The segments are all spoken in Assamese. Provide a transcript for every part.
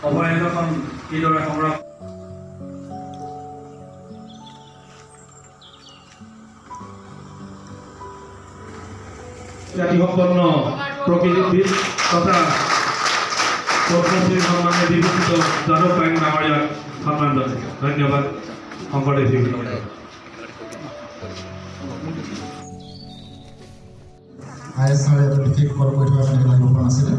অভয়াৰণ্যখন কিদৰে সংৰক্ষণ খ্যাতিসম্পন্ন প্ৰকৃতিবিদ তথা পদ্মশ্ৰী সন্মানে বিভূষিত যাদৱ পায়েং ডাঙৰীয়াক সন্মান জনাইছে। ধন্যবাদ। শংকৰদেৱ শিল্পী I S ছাৰে এটা বিশেষ কল কৰি থকাৰ কাৰণে আহিব পৰা নাছিলে।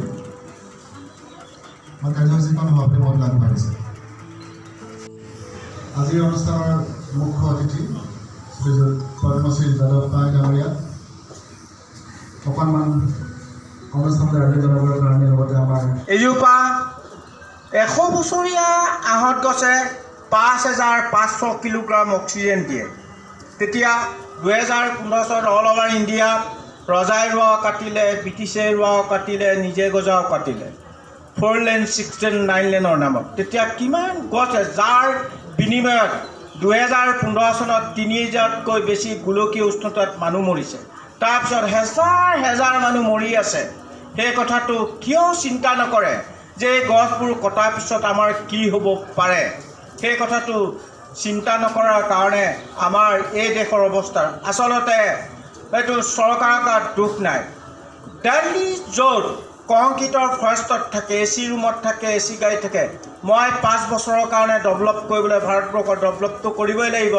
মই কাৰ্যসূচীখন সভাপতি মহোদয় আগবাঢ়িছে। আজিৰ অনুষ্ঠানৰ মুখ্য অতিথি শ্ৰীযুত পদ্মশ্ৰী যাদৱ পায়েং ডাঙৰীয়া অকণমান অনুষ্ঠানলৈ আদৰণি জনাবৰ কাৰণে লগতে আমাৰ এজোপা 100 বছৰীয়া আহঁত গছে 5500 কিলোগ্ৰাম অক্সিজেন দিয়ে। তেতিয়া 2015 চনত অল অভাৰ ইণ্ডিয়া ৰজাই ৰোৱাও কাটিলে, ব্ৰিটিছে ৰোৱাও কাটিলে, নিজে গজাও কাটিলে, 4 লেন 6 লেন 9 লেনৰ নামত। তেতিয়া কিমান গছ, যাৰ বিনিময়ত 2015 চনত 3000তকৈ বেছি গোলকীয় উষ্ণতাত মানুহ মৰিছে, তাৰপিছত হেজাৰ হেজাৰ মানুহ মৰি আছে। সেই কথাটো কিয় চিন্তা নকৰে যে এই গছবোৰ কটাৰ পিছত আমাৰ কি হ'ব পাৰে? সেই কথাটো চিন্তা নকৰাৰ কাৰণে আমাৰ এই দেশৰ অৱস্থা। আচলতে এইটো চৰকাৰৰ গাত দুখ নাই। দিল্লী য'ত কংক্ৰিটৰ ফৰেষ্টত থাকে, এ চি ৰুমত থাকে, এ চি গাড়ী থাকে, মই 5 বছৰৰ কাৰণে ডেভেলপ কৰিবলৈ ভাৰতবৰ্ষৰ ডেভেলপটো কৰিবই লাগিব।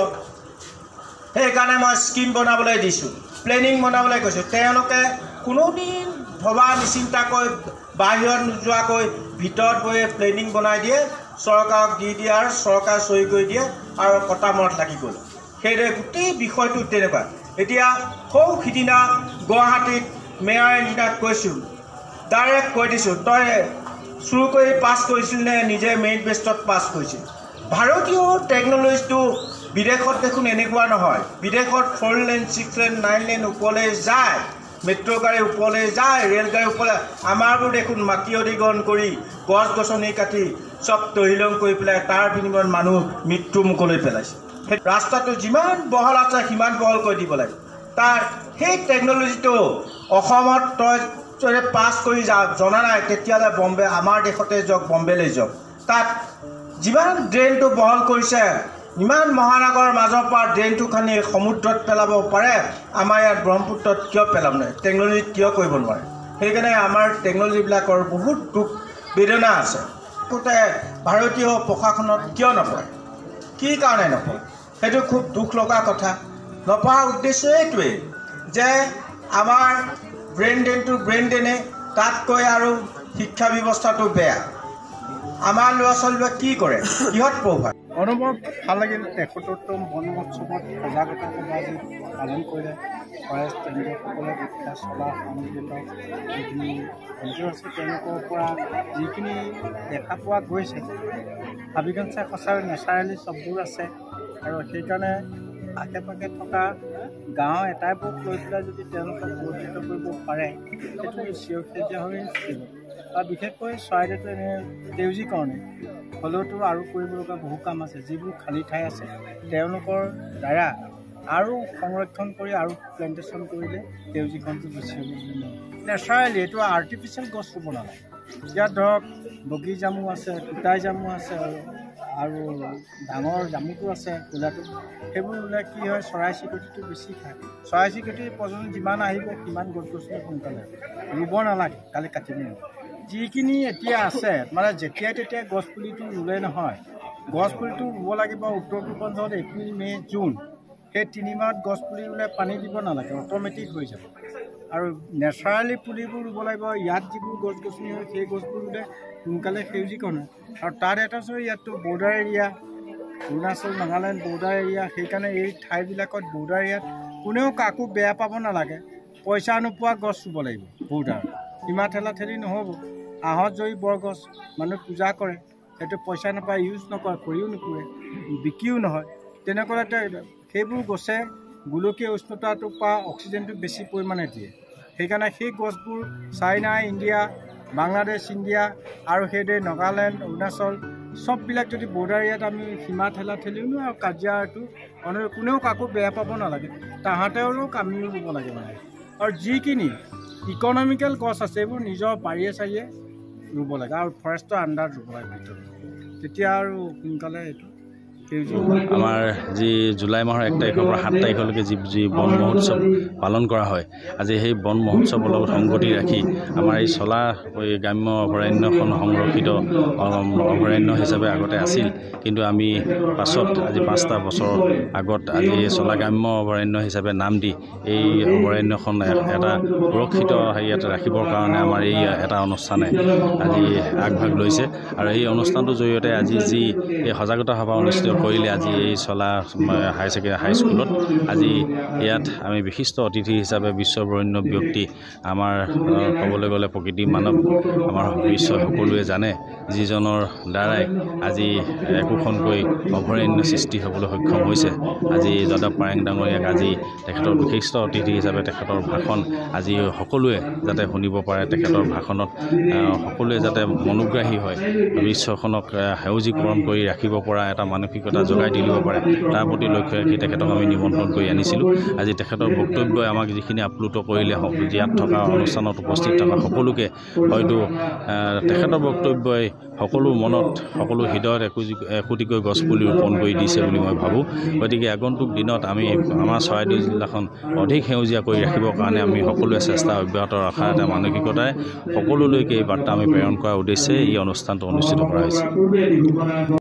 সেইকাৰণে মই স্কীম বনাবলৈ দিছোঁ, প্লেনিং বনাবলৈ কৈছোঁ। তেওঁলোকে কোনোদিন ভবা নিচিন্তাকৈ বাহিৰত নোযোৱাকৈ ভিতৰত বহিয়ে প্লেনিং বনাই দিয়ে, চৰকাৰক দি দিয়ে আৰু চৰকাৰ চহী কৰি দিয়ে আৰু কটা মৰত লাগি গ'ল। সেইদৰে গোটেই বিষয়টো তেনেকুৱা। এতিয়া সৌ সিদিনা গুৱাহাটীত মেয়ৰ ইঞ্জিনিয়াৰক কৈছোঁ, ডাইৰেক্ট কৈ দিছোঁ, তই চুৰ কৰি পাছ কৰিছিল নে নিজে মেৰিট বেষ্টত পাছ কৰিছিল? ভাৰতীয় টেকন'লজিটো বিদেশত দেখোন এনেকুৱা নহয়। বিদেশত 4 লেন 6 লেন 9 লেন ওপৰলৈ যায়, মেট্ৰ' গাড়ী ওপৰলৈ যায়, ৰেল গাড়ী ওপৰলৈ। আমাৰবোৰ দেখোন মাটি অধিগ্ৰহণ কৰি গছ গছনি কাটি চব তহিলং কৰি পেলাই তাৰ বিনিময়ত মানুহ মৃত্যু মুখলৈ পেলাইছে। সেই ৰাস্তাটো যিমান বহল আছে সিমান বহল কৰি দিব লাগে। তাৰ সেই টেকন'লজিটো অসমত তই পাছ কৰি যা জনা নাই, তেতিয়াহ'লে বম্বে আমাৰ দেশতে যাওক, বম্বেলৈ যাওক। তাত যিমান ড্ৰেইনটো বহল কৰিছে, ইমান মহানগৰৰ মাজৰ পৰা ড্ৰেইনটো খানি সমুদ্ৰত পেলাব পাৰে, আমাৰ ইয়াত ব্ৰহ্মপুত্ৰত কিয় পেলাব নোৱাৰে? টেকন'লজিত কিয় কৰিব নোৱাৰে? সেইকাৰণে আমাৰ টেকন'লজিবিলাকৰ বহুত দুখ বেদনা আছে। গোটেই ভাৰতীয় প্ৰশাসনত কিয় নপৰে, কি কাৰণে নপৰে, সেইটো খুব দুখ লগা কথা। নপৰাৰ উদ্দেশ্য এইটোৱেই যে আমাৰ ব্ৰেইন ড্ৰেইনটো ব্ৰেইন ড্ৰেইনে, তাতকৈ আৰু শিক্ষা ব্যৱস্থাটো বেয়া। আমাৰ ল'ৰা ছোৱালীবোৰে কি কৰে, কিহত পঢ়ায়? অনুভৱ ভাল লাগিল। ৭৩তম বন মহোৎসৱত সজাগতা সভা আজি পালন কৰিলে। ফৰেষ্ট ৰেঞ্জাৰসকলে গোটখা চলা সংগীত যিখিনি কাৰ্যসূচী তেওঁলোকৰ পৰা যিখিনি দেখা পোৱা গৈছে, হাবিগঞ্জ সঁচাকৈ নেচাৰেলি চববোৰ আছে আৰু সেইকাৰণে আশে পাশে থকা গাঁও এটাইবোৰক লৈ পেলাই যদি তেওঁলোকক পুৰস্কৃত কৰিব পাৰে, সেইটো চিৰসেউজীয়া হৈ থাকিব। আৰু বিশেষকৈ চৰাইদেউটো এনে সেউজীকৰণে হ'লেওতো আৰু কৰিব লগা বহু কাম আছে। যিবোৰ খালী ঠাই আছে তেওঁলোকৰ দ্বাৰা আৰু সংৰক্ষণ কৰি আৰু প্লেণ্টেশ্যন কৰিলে সেউজীকৰণটো বেছি হ'ব বুলি মই নেচাৰেলি এইটো আৰ্টিফিচিয়েল গছ ৰুব নালাগে। ইয়াত ধৰক বগী জামু আছে, কুটাই জামু আছে আৰু ডাঙৰ জামুটো আছে ক'লাটো, সেইবোৰ ৰুলে কি হয়, চৰাই চিৰিকটিটো বেছি খায়। চৰাই চিৰিকটিৰ প্ৰজনন যিমান আহিব সিমান গছ গছনি সোনকালে ৰুব নালাগে, খালি কাটিব নালাগে। যিখিনি এতিয়া আছে মানে যেতিয়াই তেতিয়াই গছ পুলিটো ৰুলে নহয়, গছ পুলিটো ৰুব লাগিব উত্তৰ পূৰ্বাঞ্চলত এপ্ৰিল মে' জুন, সেই 3 মাহত গছ পুলি ৰুলে পানী দিব নালাগে, অট'মেটিক হৈ যাব। আৰু নেচাৰেলি পুলিবোৰ ৰুব লাগিব। ইয়াত যিবোৰ গছ গছনি হয় সেই গছবোৰ ৰুলে সোনকালে সেউজীকৰণ হয়। আৰু তাত এটা আছে, ইয়াততো border area, Arunachal Nagaland border area, সেইকাৰণে এই ঠাইবিলাকত বৰ্ডাৰ এৰিয়াত কোনেও কাকো বেয়া পাব নালাগে। পইচা নোপোৱা গছ ৰুব লাগিব বৰ্ডাৰ, সীমা ঠেলা ঠেলি নহ'ব। আহঁত জৰি বৰগছ মানুহে পূজা কৰে, সেইটো পইচা নাপায়, ইউজ নকৰে, খৰিও নুপুৰে, বিক্ৰীও নহয়। তেনেকুৱা সেইবোৰ গছে গোলকীয় উষ্ণতাটোৰ পৰা অক্সিজেনটো বেছি পৰিমাণে দিয়ে। সেইকাৰণে সেই গছবোৰ চাইনা, ইণ্ডিয়া, বাংলাদেশ, ইণ্ডিয়া আৰু সেইদৰে নাগালেণ্ড, অৰুণাচল চববিলাক যদি বৰ্ডাৰ এৰিয়াত আমি সীমা ঠেলা ঠেলিও নো আৰু কাজিয়াটো কোনেও কাকো বেয়া পাব নালাগে, তাহাঁতেও আমিও ৰুব লাগে মানে। আৰু যিখিনি ইকনমিকেল গছ আছে এইবোৰ নিজৰ বাৰীয়ে চাৰিয়ে ৰুব লাগে আৰু ফৰেষ্টৰ আণ্ডাৰত ৰুব লাগে ভিতৰত, তেতিয়া আৰু সোনকালে এইটো। আমাৰ যি জুলাই মাহৰ 1 তাৰিখৰ পৰা 7 তাৰিখলৈকে যি বন মহোৎসৱ পালন কৰা হয়, আজি সেই বন মহোৎসৱৰ লগত সংগতি ৰাখি আমাৰ এই চলা এই গ্ৰাম্য অভয়াৰণ্যখন সংৰক্ষিত অভয়াৰণ্য হিচাপে আগতে আছিল, কিন্তু আমি পাছত আজি 5টা বছৰৰ আগত আজি চলা গ্ৰাম্য অভয়াৰণ্য হিচাপে নাম দি এই অভয়াৰণ্যখন এটা সুৰক্ষিত হেৰিয়াত ৰাখিবৰ কাৰণে আমাৰ এই এটা অনুষ্ঠানে আজি আগভাগ লৈছে। আৰু এই অনুষ্ঠানটোৰ জৰিয়তে আজি যি এই সজাগতা সভা অনুষ্ঠিত কৰিলে আজি এই চলা হাইস্কুলত, আজি ইয়াত আমি বিশিষ্ট অতিথি হিচাপে বিশ্ববৰেণ্য ব্যক্তি, আমাৰ ক'বলৈ গ'লে প্ৰকৃতি মানৱ, আমাৰ বিশ্ব সকলোৱে জানে, যিজনৰ দ্বাৰাই আজি একোখনকৈ অভয়াৰণ্য সৃষ্টি হ'বলৈ সক্ষম হৈছে, আজি যাদৱ পায়েং ডাঙৰীয়াক আজি তেখেতৰ বিশিষ্ট অতিথি হিচাপে তেখেতৰ ভাষণ আজি সকলোৱে যাতে শুনিব পাৰে, তেখেতৰ ভাষণত সকলোৱে যাতে মনোগ্ৰাহী হয়, বিশ্বখনক সেউজীকৰণ কৰি ৰাখিব পৰা এটা মানসিকতা জগাই তুলিব পাৰে, তাৰ প্ৰতি লক্ষ্য ৰাখি তেখেতক আমি নিমন্ত্ৰণ কৰি আনিছিলোঁ। আজি তেখেতৰ বক্তব্যই আমাক যিখিনি আপ্লুত কৰিলে, ইয়াত থকা অনুষ্ঠানত উপস্থিত থকা সকলোকে, হয়তো তেখেতৰ বক্তব্যই সকলো মনত সকলো হৃদয়ত একোটিকৈ গছপুলি ৰোপণ কৰি দিছে বুলি মই ভাবোঁ। গতিকে আগন্তুক দিনত আমি আমাৰ চৰাইদেউ জিলাখন অধিক সেউজীয়া কৰি ৰাখিবৰ কাৰণে আমি সকলোৱে চেষ্টা অব্যাহত ৰখাৰ এটা মানসিকতাৰে সকলোলৈকে এই বাৰ্তা আমি প্ৰেৰণ কৰাৰ উদ্দেশ্যে এই অনুষ্ঠানটো অনুষ্ঠিত কৰা হৈছে।